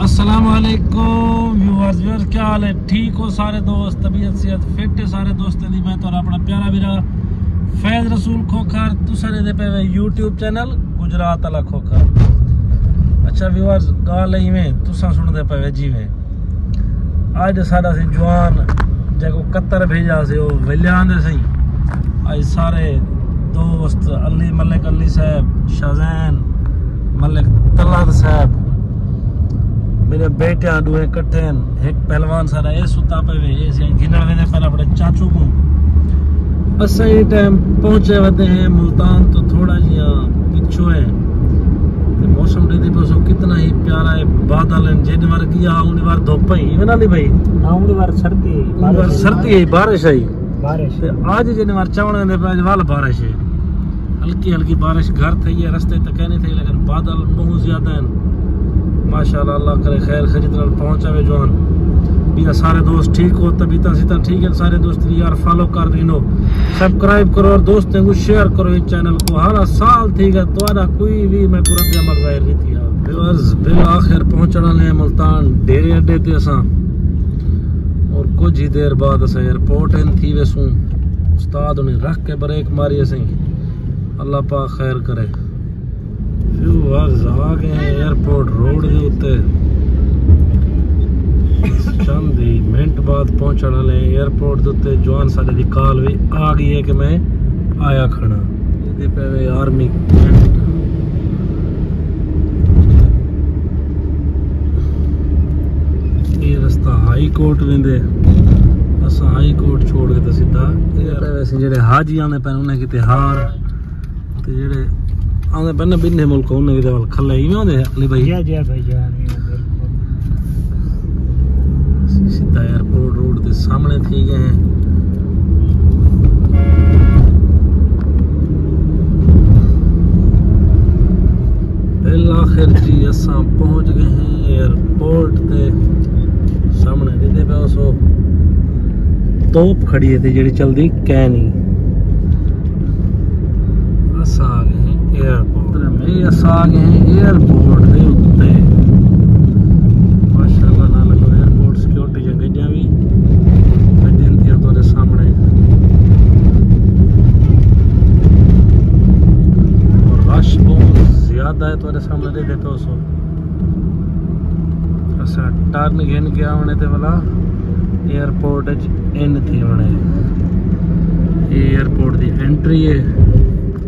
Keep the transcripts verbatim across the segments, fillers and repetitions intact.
السلام علیکم ویورز، ویورز کیا حال ہے؟ ٹھیک ہو سارے دوست؟ طبیعت صحت فٹ ہے سارے دوستاں دی؟ میں تہاݙا اپݨا پیارا ویرا فیض رسول کھوکھر، تساں ݙیہدے پئے وے یوٹیوب چینل گجرات والا کھوکھر۔ اچھا ویورز، ڳالھ ہے ایویں، تساں سݨدے پئے وے جیویں اڄ ساݙا سی جوان جیکوں قطر بھیجا سی، او ویلے آندے سئیں۔ اڄ سارے دوست علی، ملک علی صاحب، شازین، ملک طلعت صاحب، میݙے بیٹیاں ݙوہیں کٹھے ہن۔ ہک پہلوان ساݙا اے ستا پئے وے، اے سئیں گھنݨ ویندے پئے اپݨے چاچو کوں۔ اساں ایں ٹائم پہنچے ودے ہیں ملتان تو تھوڑا جیہاں پچھوں ہے۔ تے موسم ݙیہدے پئے سو کتنا ہی پیارا ہے، بادل ہیں، جیݙے وار کیا، اونی وار دھوپ ہئی، ایویں نال ہی بھائی؟ ہاں، اونی وار سردی ہئی، اونی وار بارش ہئی۔ سردی ہئی، بارش ہئی۔ بارش۔ تے اڄ جیݙے وار چاوݨ ویندے پئے، اڄ ول بارش ہے۔ ہلکی ہلکی بارش گھر تھئی ہے، رستے تے کائنی تھئی، لیکن بادل بہت زیادہ ہیں۔ ماشاءاللہ، اللہ کرے خیر خیریت نال پہنچ آوے جوان۔ ٻیا سارے دوست ٹھیک ہو؟ طبیعتاں صحتاں ٹھیک ہیں سارے دوست دی؟ یار فالو کر گھنو، سبسکرائب کرو اور دوستیں کوں شیئر کرو اس چینل کوں۔ ہر سال تھی ڳیا تہاݙا کوئی وی میکوں رد عمل ظاہر نہیں تھیا۔ ویورز، بالآخر پہنچݨ والے ہیں ملتان ڈیرے اڈے تے اساں، اور کجھ ہی دیر بعد اساں ایئرپورٹ ان تھی ویسوں۔ استاد انہیں رکھ کے بریک ماری اسیں، اللہ پاک خیر کرے۔ ویورز، آ ڳئے ہیں ایئرپورٹ روڈ دے اتے۔ چند ہی منٹ بعد پہنچݨ والے ہیں ایئرپورٹ دے اتے۔ جوان ساݙے دی کال وی آ ڳئی ہے کہ میں آیا کھڑا۔ ݙیہدے پئے وے آرمی کینٹ۔ اے رستہ ہائی کورٹ ویندے۔ اساں ہائی کورٹ چھوڑ کے تے سیدھا اے پئے ویسے جیڑھے حاجی آندے پئے انہیں کیتے ہار، تے جیڑھے آندے پئے نا ٻنھے ملک، انہیں کیتے ول کھلے ایویں ہوندے علی بھائی؟ جی، جی بھائی جان، ایویں بالکل۔ اسی سیدھا ایئرپورٹ روڈ دے سامݨے تھی ڳئے ہیں۔ بالآخر جی اساں پہنچ ڳئے ہیں ایئرپورٹ تے۔ سامݨے ݙیہدے پئے سو توپ کھڑی ہے تے جیڑھی چلدی کائنی۔ اساں آ ڳئے ہیں ایئرپورٹ۔ تے میں اساں آ ڳئے ہیں ایئرپورٹ دے اتے۔ ماشاءاللہ نال ایئرپورٹ سیکیورٹی دیاں گڈیاں وی گڈیاں دیاں تہاݙے سامݨے۔ اور رش بہت زیادہ ہے تہاݙے سامݨے ݙیہدے پئے سو۔ اساں ٹرن گھن کے آوݨے تے ولا ایئرپورٹ اچ ان تھی وݨے۔ اے ایئرپورٹ دی انٹری ہے۔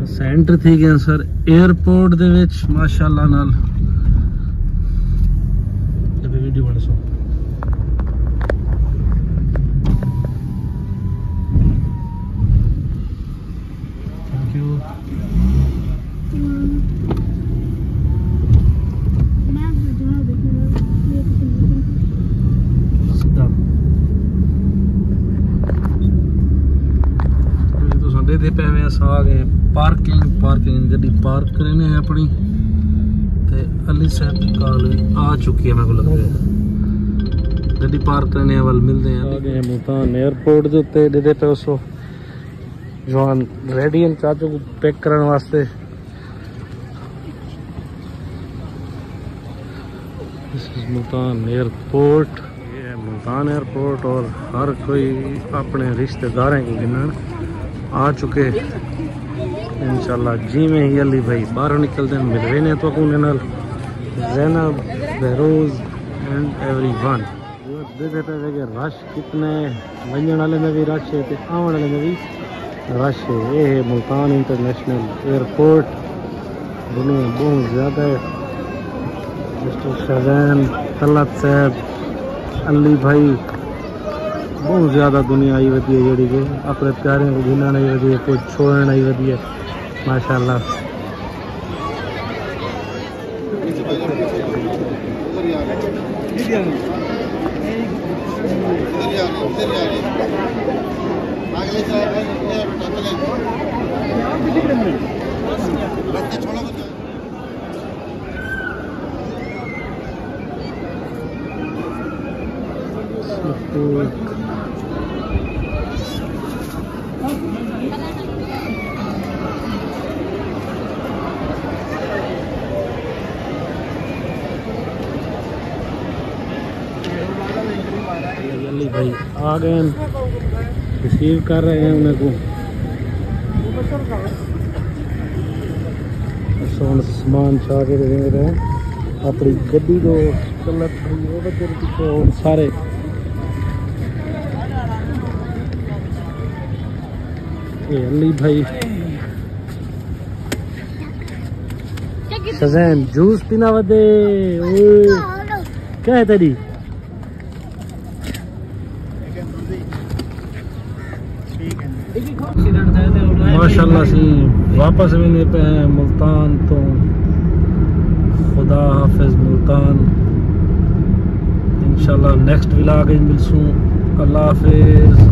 اساں انٹر تھی ڳئے ہیں سر ایئرپورٹ دے وچ ماشاءاللہ نال۔ تے ویڈیو بݨ سو۔ تھینک یو۔ سیدھا۔ تساں ݙیہدے پئے وے، اساں آ ڳئے پارکنگ، پارکنگ، گݙی پارک کرینے ہیں اپݨی۔ تے علی صاحب دی کال وی آ چکی ہے، میکوں لڳدے۔ گݙی پارک کرینے ہیں، ول ملدے ہیں۔ آ ڳئے ہیں ملتان ایئرپورٹ دے اتے، ݙیہدے پئے سو۔ جوان ریڈی ہن چاچو کوں پک کرݨ واسطے۔ This is ملتان ایئرپورٹ۔ یہ ہے ملتان ایئرپورٹ اور ہر کوئی اپݨے رشتہ داراں کوں گھنݨ آ چکے۔ انشاءاللہ جیویں ہی علی بھائی ٻاہروں نکلدے ہیں، ملوینے تہاکوں انہیں نال۔ زینب، بہروز and everyone۔ ݙیہدے پئے وے کہ رش کتنے، ونڄݨ والے میں وی رش ہے تے آوݨ والے میں وی رش ہے۔ اے ہے ملتان انٹرنیشنل ایئرپورٹ، دنیا بہت زیادہ ہے۔ مسٹر شازین، طلعت صاحب، علی بھائی، بہت زیادہ دنیا آئی ودی ہے، جیڑھی کہ اپݨے پیاریاں کوں گھنݨ آئی ودی ہے، کجھ چھوڑݨ آئی ودی ہے۔ ماشاءاللہ۔ بھائی آ گئے ہیں، ریسیو کر رہے ہیں انہیں کو۔ اساں ہن سامان چا کے ݙیندے پئے ہیں اپݨی گݙی کوں۔ کلر بھائی او ودے پچھے ہن سارے۔ اے علی بھائی۔ شزین جوس پینا ودے۔ اوئے۔ کیا ہے تیری؟ ماشاءاللہ سی، واپس ویندے پئے ہیں ملتان تو۔ خدا حافظ ملتان، انشاءاللہ نیکسٹ ولاگ وچ ملسوں۔ اللہ حافظ۔